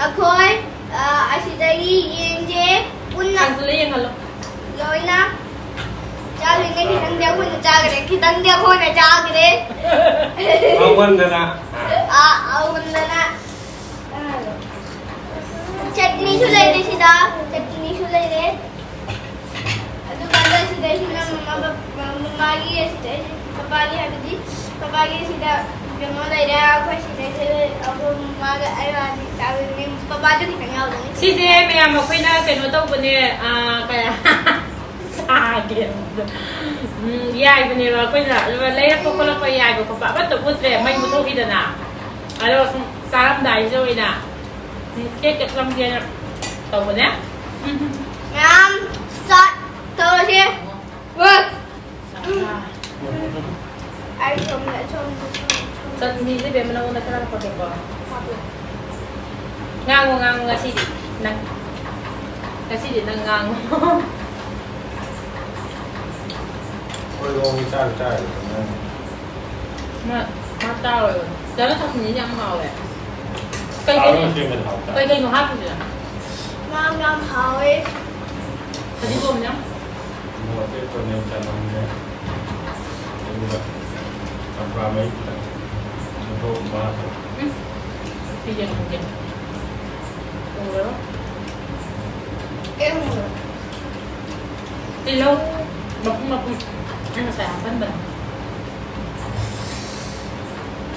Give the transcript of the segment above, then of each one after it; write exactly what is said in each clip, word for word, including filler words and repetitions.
ꯑꯩꯈꯣꯏ, ꯑ, ꯑꯁꯤꯗꯒꯤ ꯌꯦꯟꯁꯦ ꯄꯨꯟꯅ ꯍꯥꯟꯁꯤꯜꯂ ꯌꯦꯡꯍꯜꯂꯣ꯫ ꯂꯣꯏꯅ ꯆꯥꯗꯣꯏꯅꯦ꯫ ꯈꯤꯇꯪꯗꯤ ꯑꯩꯈꯣꯏꯅ ꯆꯥꯈ꯭ꯔꯦ, ꯈꯤꯇꯪꯗꯤ ꯑꯩꯈꯣꯏꯅ ꯆꯥꯈ꯭ꯔꯦ꯫ ꯍꯥꯎꯃꯟꯗꯅ꯫ ꯑ, ꯍꯥꯎꯃꯟꯗꯅ꯫ ꯆꯠꯅꯤꯁꯨ ꯂꯩꯔꯦ ꯁꯤꯗ, ꯆꯠꯅꯤꯁꯨ ꯂꯩꯔꯦ꯫ ꯑꯗꯨꯀꯥꯟꯗ ꯁꯤꯗꯩꯁꯤꯅ ꯃꯃꯥ-, ꯃꯃꯥꯒꯤ, ꯁꯤꯗꯩꯁꯤ ꯄꯄꯥꯒꯤ, ꯍꯥꯏꯕꯗꯤ ꯄꯄꯥꯒꯤ ꯁꯤꯗ ꯀꯩꯅꯣ ꯂꯩꯔꯦ, ꯑꯩꯈꯣꯏ ꯁꯤꯗꯩꯁꯤ ꯂꯩꯔꯦ, ꯑꯩꯈꯣꯏ ꯃꯃꯥꯒ ꯑꯩ ꯋꯥꯗꯤ ꯆꯥꯕꯅꯤ, ꯄꯄꯥꯁꯨ ꯈꯤꯇꯪ ꯌꯥꯎꯗꯣꯏꯅꯤ꯫ ꯁꯤꯁꯦ ꯃꯌꯥꯝ ꯑꯩꯈꯣꯏꯅ ꯀꯩꯅꯣ ꯇꯧꯕꯅꯦ, ꯑꯥ, ꯀꯌꯥ? ꯆꯥꯒꯦ꯫ ꯎꯝ, ꯌꯥꯏꯕꯅꯦꯕ ꯑꯩꯈꯣꯏꯅ, ꯑꯗꯨꯒ ꯂꯩꯔꯛꯄ ꯈꯣꯠꯂꯛꯄ ꯌꯥꯏꯕ ꯈꯣꯠꯄ ꯑꯃꯠꯇ ꯎꯠꯇ꯭ꯔꯦ, ꯃꯩ ꯃꯨꯠꯊꯣꯛꯈꯤꯗꯅ꯫ ꯑꯗꯣ ꯁꯨꯝ ꯆꯥꯔꯝꯗꯥꯏꯁꯤꯗ ꯑꯣꯏꯅ ꯀꯦꯛ ꯀꯛꯂꯝꯒꯦꯅ ꯇꯧꯕꯅꯦ꯫ ꯃꯌꯥꯝ start ꯇꯧꯔꯁꯦ꯫ ꯋꯥ! ꯑꯩ ꯁꯣꯝꯗ, ꯁꯣꯝꯗ, ꯁꯣꯝꯗ, ꯁꯣꯝꯗ꯫ ꯆꯠꯅꯤꯁꯦ ꯕꯦꯝꯃ ꯅꯉꯣꯟꯗ ꯈꯔ ꯍꯥꯞꯄꯛꯀꯦꯀꯣ꯫ ꯍꯥꯞꯄꯣ꯫ ꯉꯥꯡꯉꯣ, ꯉꯥꯡꯉꯣ ꯉꯁꯤꯗꯤ ꯅꯪ꯫ ꯉꯁꯤꯗꯤ ꯅꯪ ꯉꯥꯡꯉꯣ꯫ ꯍꯣꯏ, ꯍꯣꯏ, ꯍꯣꯏ, ꯆꯥꯔꯣ, ꯆꯥꯔꯣ, ꯅꯪ꯫ ꯃꯥ, ꯃꯥ ꯆꯥꯔꯣꯏꯕ꯫ ꯆꯥꯅ ꯊꯛꯄꯅꯤꯅ ꯌꯥꯝ ꯍꯥꯎꯋꯦ꯫ ꯀꯩ ꯆꯥꯔꯣꯏ ꯀꯩꯅꯣ? ꯁꯦꯝꯕꯗꯤ ꯍꯥꯎꯇꯦ꯫ ꯀꯩ ꯀꯩꯅꯣ ꯍꯥꯞꯄꯤꯁꯦ? ꯉꯥ ꯌꯥꯝ ꯍꯥꯎꯋꯦ꯫ ꯐꯗꯤꯒꯣꯝꯅꯦ꯫ ꯃꯣꯔꯣꯛ ꯑꯇꯦꯛꯄꯅꯦ, ꯆꯅꯝꯅꯦ꯫ ꯑꯗꯨꯒ ꯆꯝꯄ꯭ꯔꯥ ꯃꯍꯤ ꯈꯤꯇꯪ꯫ ꯑꯗꯣ ꯃꯥ ꯎꯝ꯫ ꯄꯤꯒꯦ, ꯄꯤꯒꯦ꯫ ꯎꯔꯣ? ꯑꯦ, ꯎꯔꯣ꯫ ꯇꯤꯜꯍꯧ ꯃꯄꯨꯝ ꯃꯄꯨꯝ ꯑꯩ ꯉꯁꯥꯏ ꯍꯥꯞꯄꯟꯕꯅꯦ꯫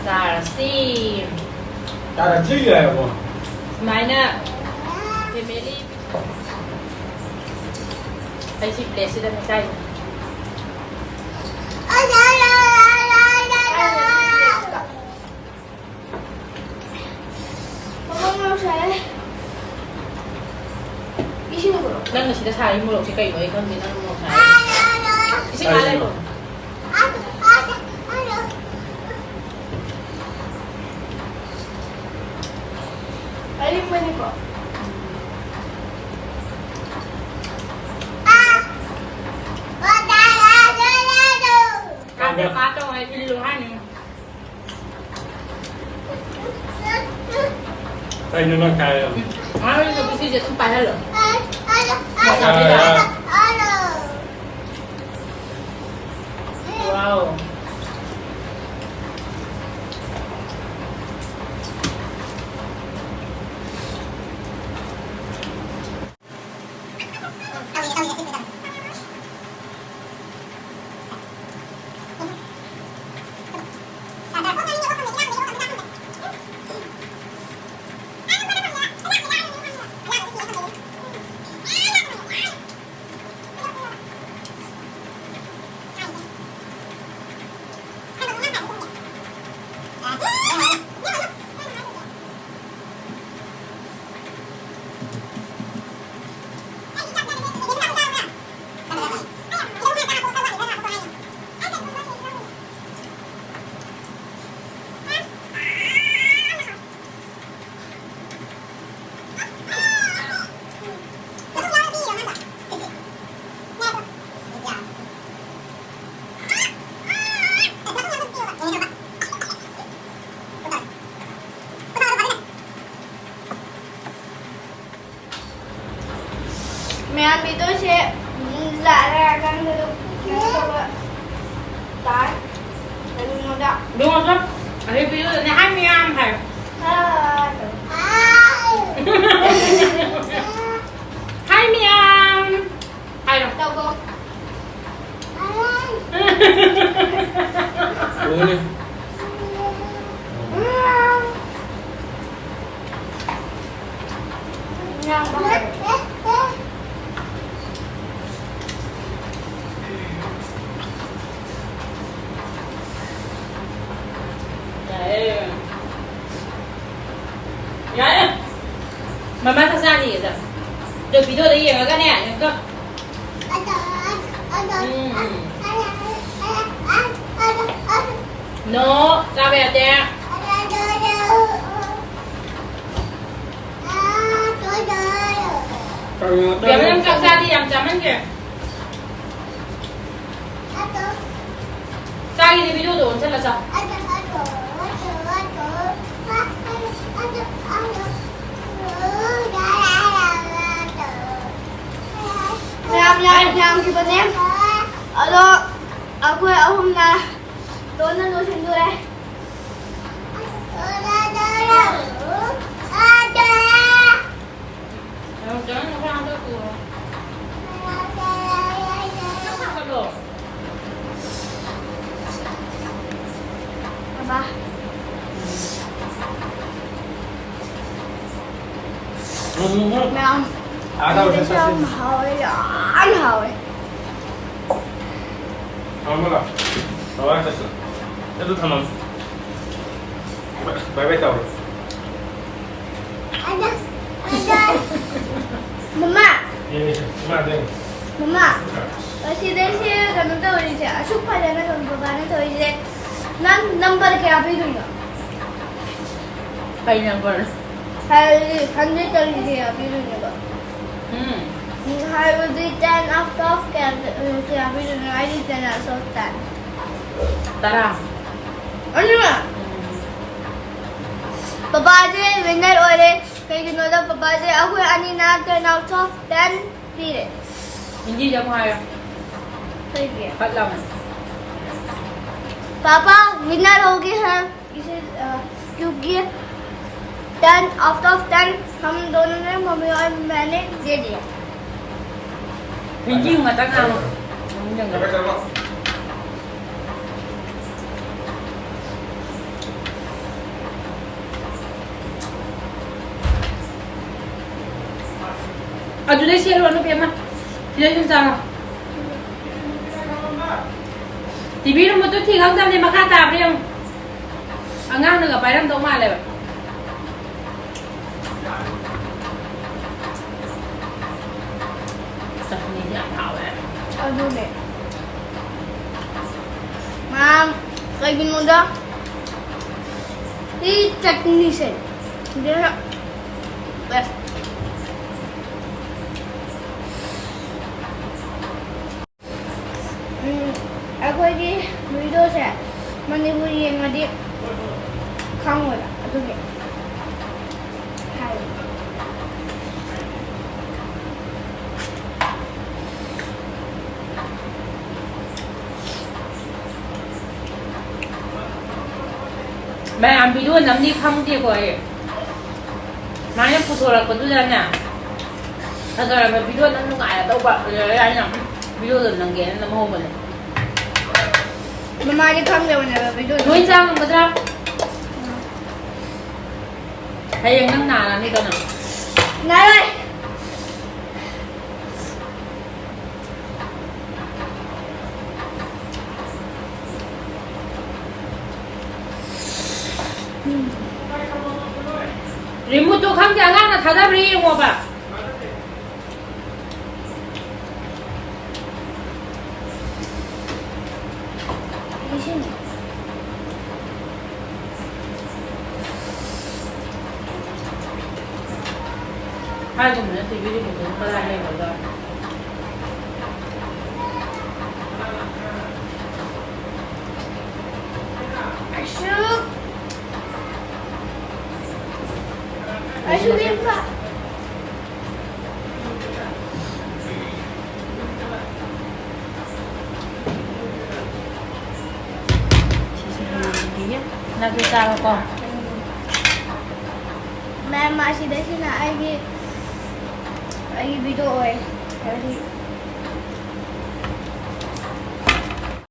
ꯆꯥꯔꯁꯤ꯫ ꯆꯥꯔꯁꯤ ꯍꯥꯏꯔꯕꯣ? ꯁꯨꯃꯥꯏꯅ family, ꯑꯩ ꯁꯤ plateꯁꯤꯗꯅꯦ ꯆꯥꯏꯁꯦ꯫ ꯃꯃꯥ ꯃꯣꯔꯣꯛ ꯁꯥꯏ꯫ ꯏꯁꯤꯡ ꯄꯨꯔꯛꯑꯣ꯫ ꯅꯪꯅ ꯁꯤꯗ ꯁꯥꯔꯤ ꯃꯣꯔꯣꯛꯁꯦ ꯀꯩꯅꯣ? ꯑꯩ ꯈꯪꯗꯦ, ꯅꯪ ꯃꯣꯔꯣꯛ ꯁꯥꯏ꯫ ꯏꯁꯤꯡ ꯑꯥ ꯂꯩꯕ꯭ꯔꯣ? ꯑꯔꯤꯡꯕꯅꯤꯀꯣ? ꯀꯥꯗ ꯀꯥ ꯇꯧꯔ ꯏꯜꯂꯨ ꯍꯥꯏꯅꯤ꯫ ꯀꯩꯅꯣ ꯅꯪ ꯀꯥꯏ ꯌꯥꯝ ꯃꯥꯅ ꯅꯨꯄꯤꯁꯤꯡꯁꯦ ꯑꯗꯨꯝ ꯄꯥꯏꯍꯜꯂꯣ꯫ ꯌꯥꯔꯦ, ꯌꯥꯔꯦ꯫ Wow꯫ ꯃꯌꯥꯝ ꯚꯤꯗꯤꯑꯣꯁꯦ ꯂꯥꯛꯑꯀꯥꯟꯗ ꯑꯗꯨꯝ ꯀꯩꯅꯣ ꯇꯧꯕ ꯇꯥꯏ꯫ ꯀꯩꯅꯣꯗ ꯂꯣꯟꯗ ꯑꯗꯩ ꯚꯤꯗꯤꯑꯣꯗꯅꯦ ꯍꯥꯏ ꯃꯌꯥꯝ ꯍꯥꯏ꯫ ꯍꯥꯏ꯫ ꯍꯥꯏ ꯃꯌꯥꯝ ꯍꯥꯏꯔꯣ꯫ ꯇꯧꯀꯣ꯫ ꯂꯣꯏꯔꯦ꯫ ꯌꯥꯔꯦ꯫ ꯌꯥꯔꯦ꯫ ꯃꯃꯥ ꯆꯥꯛ ꯆꯥꯅꯤꯌꯦ, ꯆꯥꯛ꯫ ꯑꯗꯣ ꯚꯤꯗꯤꯑꯣꯗ ꯌꯦꯡꯉꯒꯅꯦ, ꯌꯦꯡꯉꯒ꯫ ꯎꯝ, ꯎꯝ꯫ No, ꯆꯥꯕ ꯌꯥꯗꯦ꯫ ꯀꯔꯤꯅꯣ? ꯕꯦꯝꯃ, ꯅꯪ ꯆꯥꯛ ꯆꯥꯗꯤ ꯌꯥꯝ ꯆꯥꯃꯟꯈ꯭ꯔꯦ꯫ ꯆꯥꯒꯦꯗꯤ ꯚꯤꯗꯤꯑꯣꯗꯣ ꯑꯣꯟꯁꯤꯜꯂ ꯆꯥꯎ꯫ ꯈꯤꯕꯅꯦ꯫ ꯑꯗꯣ ꯑꯩꯈꯣꯏ ꯑꯍꯨꯝꯅ ꯂꯣꯟꯅ ꯂꯣꯏꯁꯤꯟꯗꯣꯔꯦ꯫ ꯃꯌꯥꯝ꯫ ꯑꯥꯗ ꯑꯣꯏꯔꯁꯨ ꯑꯗꯨꯁꯨ ꯌꯥꯝ ꯍꯥꯎꯋꯦ, ꯌꯥꯝ ꯍꯥꯎꯋꯦ꯫ ꯊꯝꯃꯒ ꯕꯕꯥ ꯆꯠꯁꯤ꯫ ꯑꯗꯨ ꯊꯝꯃꯝ꯫ ꯕꯥꯏ ꯕꯥꯏ ꯇꯧꯔꯣ꯫ ꯃꯃꯥ꯫ ꯌꯦꯡꯉꯦ, ꯏꯃꯥ ꯌꯦꯡꯉꯦ꯫ ꯃꯃꯥ, ꯑꯁꯤꯗꯩꯁꯦ ꯀꯩꯅꯣ ꯇꯧꯔꯤꯁꯦ, ꯑꯁꯨꯛ ꯐꯖꯅ ꯀꯩꯅꯣ ꯕꯕꯥꯅ ꯇꯧꯔꯤꯁꯦ, ꯅꯪ ꯅꯝꯕꯔ ꯀꯌꯥ ꯄꯤꯗꯣꯏꯅꯣ? ꯀꯩ ꯅꯝꯕꯔ? ꯍꯥꯏꯕꯗꯤ ꯍꯟꯗ꯭ꯔꯦꯠꯇꯒꯤ ꯀꯌꯥ ꯄꯤꯗꯣꯏꯅꯣꯕ? ꯎꯝ꯫ ꯍꯥꯏꯕꯗꯤ ten out of ꯀꯌꯥ, ꯀꯌꯥ ꯄꯤꯗꯣꯏꯅꯣ? ꯍꯥꯏꯗꯤ ten out of ten꯫ ꯇꯔꯥ꯫ ꯑꯅꯤꯃꯛ? ꯎꯝ꯫ ꯕꯕꯥꯁꯦ winner ꯑꯣꯏꯔꯦ꯫ ꯀꯩꯒꯤꯅꯣꯗ ꯕꯕꯥꯁꯦ ꯑꯩꯈꯣꯏ ꯑꯅꯤꯅ ten out of ten ꯄꯤꯔꯦ꯫ ꯍꯤꯟꯗꯤꯗ ꯑꯃꯨꯛ ꯍꯥꯏꯌꯣ꯫ ꯀꯩꯒꯤ? ꯐꯠ ꯂꯥꯎꯅ꯫ पापा winner हो गए हैं। इसे, अ, क्योंकि ten out of ten हम दोनों ने, मम्मी और मैंने दे दिया। ꯍꯤꯟꯗꯤ ꯉꯥꯛꯇ ꯉꯥꯡꯉꯣ꯫ ꯑꯗꯨꯗꯩ ꯁꯦꯠꯂꯣ, ꯅꯨꯄꯤ ꯑꯃ꯫ ꯁꯤꯗꯩ ꯑꯗꯨꯝ ꯆꯥꯔꯣ꯫ ꯇꯤꯚꯤ ꯔꯤꯃꯣꯠꯇꯨ ꯊꯤ ꯈꯪꯗꯕꯅꯦ, ꯃꯈꯥ ꯇꯥꯕ꯭ꯔꯥ ꯌꯦꯡꯉꯨ꯫ ꯑꯉꯥꯡꯅꯒ ꯄꯥꯏꯔꯝꯗꯧ ꯃꯥꯜꯂꯦꯕ꯫ ꯆꯠꯅꯤꯗꯤ ꯌꯥꯝ ꯍꯥꯎꯋꯦ꯫ ꯑꯗꯨꯅꯦ꯫ ꯃꯌꯥꯝ, ꯀꯩꯒꯤꯅꯣꯗ ꯁꯤ ꯆꯠꯅꯤꯁꯦ, ꯁꯤꯗꯅ best꯫ ꯎꯝ, ꯑꯩꯈꯣꯏꯒꯤ videoꯁꯦ ꯃꯅꯤꯄꯨꯔꯤ ꯌꯦꯡꯉꯗꯤ ꯈꯪꯉꯣꯏꯕ, ꯑꯗꯨꯒꯤ ꯍꯥꯏꯕꯅꯤ꯫ ꯃꯌꯥꯝ ꯚꯤꯗꯤꯑꯣ ꯅꯝꯅꯤ ꯈꯪꯗꯦꯀꯣ ꯑꯩ꯫ ꯁꯨꯃꯥꯏꯅ ꯄꯨꯊꯣꯔꯛꯄꯗꯨꯗꯅꯦ, ꯐꯖꯔꯕ ꯚꯤꯗꯤꯑꯣ ꯅꯝ ꯅꯨꯡꯉꯥꯏꯔ ꯇꯧꯕ꯫ ꯑꯗꯨꯗ ꯑꯩꯅ ꯚꯤꯗꯤꯑꯣꯗꯣ ꯅꯝꯒꯦꯅ ꯅꯝꯍꯧꯕꯅꯦ꯫ ꯃꯃꯥꯗꯤ ꯈꯪꯗꯕꯅꯦꯕ ꯚꯤꯗꯤꯑꯣꯗꯣ꯫ ꯂꯣꯏ ꯆꯥ ꯉꯝꯒꯗ꯭ꯔꯥ? ꯍꯌꯦꯡ ꯅꯪ ꯅꯥꯔꯅꯤ ꯀꯩꯅꯣ꯫ ꯅꯥꯔꯣꯏ꯫ ꯔꯤꯃꯨꯠꯇꯣ ꯈꯪꯗꯦ, ꯑꯉꯥꯡꯅ ꯊꯥꯗꯕ꯭ꯔꯥ ꯌꯦꯡꯉꯣꯕ꯫ ꯍꯥꯏꯒꯨꯝꯕꯅ ꯇꯤꯚꯤ ꯔꯤꯃꯣꯠꯇꯨ ꯀꯗꯥꯏ ꯂꯩꯈ꯭ꯔꯖꯥꯠꯅꯣ? ꯑꯩꯁꯨ, ꯑꯩꯁꯨ ꯌꯦꯡꯕ꯫ ꯁꯤꯁꯨ ꯌꯦꯡꯕꯤꯌꯨ꯫ ꯅꯪꯁꯨ ꯆꯥꯔꯣꯀꯣ꯫ ꯃꯦꯝ, ꯑꯁꯤꯗꯩꯁꯤꯅ ꯑꯩꯒꯤ, ꯑꯩꯒꯤ ꯚꯤꯗꯤꯑꯣ ꯑꯣꯏ꯫ ꯍꯥꯏꯗꯤ,